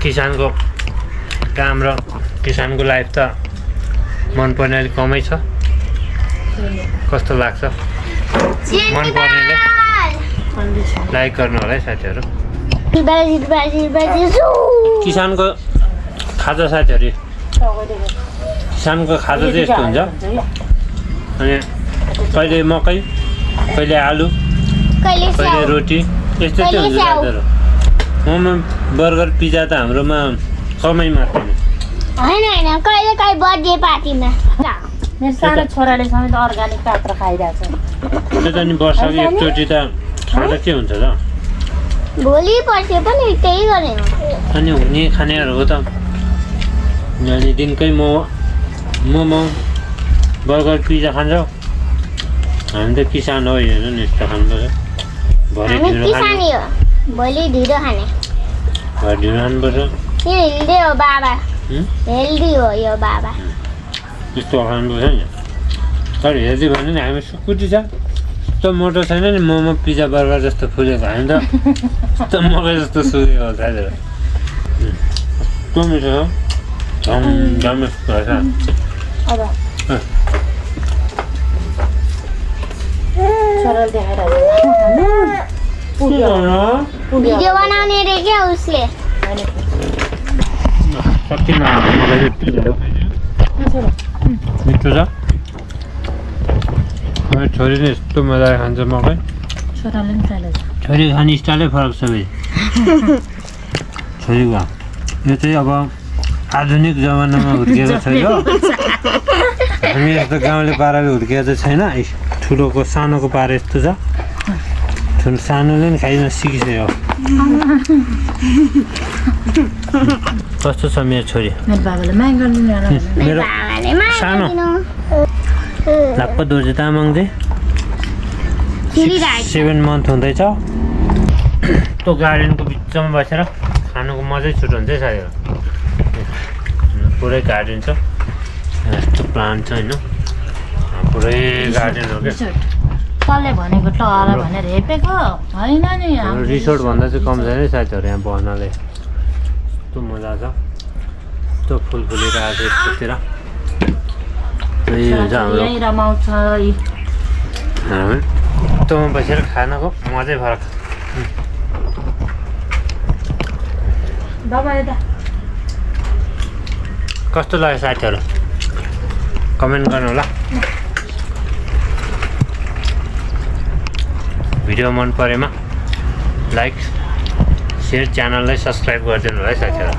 किसानको काम र किसानको लाइफ त मनपर्ने अलिक कमै छ कस्तो लाग्छ मन पर्नेले लाइक गर्नु होला है साथीहरू किसानको खाजा साथीहरू किसानको खाजा चाहिँ यस्तो हुन्छ अनि कहिले मकै कहिले आलु कहिले रोटी यस्तो चाहिँ हुन्छ साथीहरू मोमो बर्गर पिज्जा त हाम्रोमा कमै मात्रै होइन कहिले काहीँ बर्थडे पार्टीमा मेरो सानो छोराले समेत अर्ग्यानिक काँक्रा खाइरहेको त्यो त नि वर्षको एकचोटि त खाँदा के हुन्छ त भोलि पर्सि पनि त्यही गर्ने हो अनि हुने खानेहरूको त अनि दिनकै मोमो बर्गर पिज्जा खान्छौँ हामी त किसान हो हेर्नु नि यस्तो खानुपर्छ भरे ढिँडो खाने भोलि ढिँडो खाने भरे ढिँडो खानुपर्छ यो हेल्दी हो बाबा हेल्दी हो यो बाबा त्यस्तो खानुपर्छ नि तर हेल्दी भने नि हामी सुकुटी छ यस्तो मोटो छैन नि मोमो पिज्जा बर्गर जस्तो फुलेको हामी त यस्तो मकै जस्तो सुकेको हो साथीहरू कस्तो मिठो छ झम भएछ छोराले देखाएर भिडियो बनाउने रे क्या उसले कति मिठो छ छोरीले यस्तो मजाले खान्छ मकै छोराले पनि खाइरहेछ छोरी खाने स्टाइलै फरक छ भाइ छोरीको यो चाहिँ अब आधुनिक जमानामा हुर्किएको छ यो हामी यस्तो गाउँले पाराले हुर्किएको चाहिँ छैन ठुलोको सानोको पारा यस्तो छ सानोले नि खाइन सिकिसक्यो कस्तो छ मेरो छोरी मेरो बाबाले माया गर्दिनु मेरो सानो लाप्प दोर्जे तामाङ चाहिँ 7 मन्थ हुँदैछ त्यो गार्डनको बिचमा बसेर खानुको मजै छुट हुन्छ है साथीहरू पुरै गार्डन छ यस्तो प्लान्ट छ होइन पुरै गार्डन हो क्या कसले भनेको टहल भनेर हेपेको होइन नि रिसोर्ट भन्दा चाहिँ कम छैन साथीहरू यहाँ बस्नाले यस्तो मजा छ यस्तो फुल फुलिरहेको छ यस्तोतिर त्यही हुन्छ हाम्रो रमाउँछ यस्तोमा बसेर खानको मजै फरक बाबा यता कस्तो लाग्यो साथीहरू कमेन्ट गर्नु होला भिडियो मन परेमा लाइक सेयर च्यानललाई सब्सक्राइब गरिदिनु होला है साथीहरू